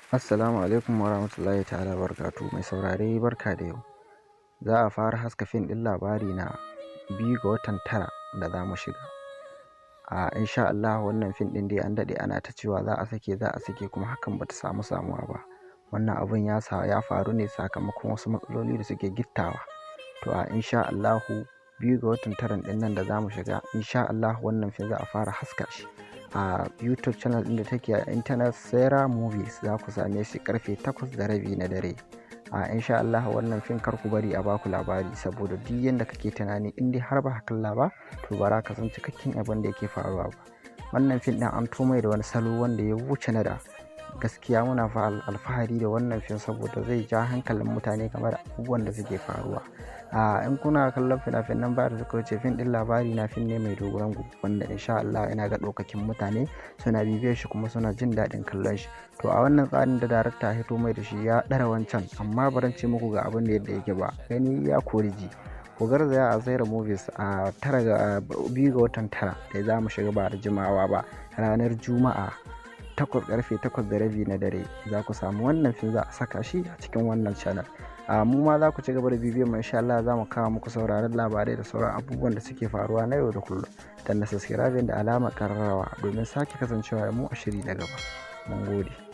Assalamu alaikum warahmatullahi ta'ala barakatuhu. Mai saurare, barka da yau. Za a fara haska fim ɗin Labari Na 2 ga watan 9 da za mu shiga. A insha Allah wannan fim ɗin dai an daɗe ana ta cewa za a sake, za a sake, kuma hakan bata samu samuwa ba. Wannan abun ya sa ya faru ne sakamakon wasu matsaloli da suke gittawa. To a insha Allahu 2 ga watan 9 ɗin nan da za mu shiga, insha Allah wannan fim za a fara haska shi a YouTube channel ɗin da take a internet, Sarah Movies. Za ku same shi karfe 8:30 na dare. A insha Allah wannan fim kar ku bari a baku labari, saboda duk yanda kake tunani, in dai har ba ka kalla ba, to ba za ka san cikakken abin da yake faruwa ba. Wannan fim ɗin an mai da wani salo wanda ya wuce na da. Gaskiya muna fa alfahari da wannan fim, saboda zai ja hankalin mutane game da abubuwan da suke faruwa. A in kuna kallon fina-finan baya da suka wuce, fim ɗin Labari Na fim ne mai dogon wanda insha Allah ina ga ɗaukakin mutane suna bibiyar shi kuma suna jin daɗin kallon shi. To a wannan tsarin da darakta hito mai da shi ya ɗara wancan, amma baran ce muku ga abin da yadda yake ba. Gani ya kori ji. Ku garzaya a Zaira Movies a tara ga 2 ga watan 9 da za mu shiga ba da jimawa ba, ranar Juma'a, 8, karfe 8:30 na dare za ku samu wannan fim, za a saka shi a cikin wannan channel. A mu ma za ku ci gaba da bibiyar mu. Insha Allah za mu kawo muku sauraron labarai da sauran abubuwan da suke faruwa na yau da kullum. Dan na subscribe da alamar kararrawa domin sake kasancewa da mu a shiri na gaba. Mun gode.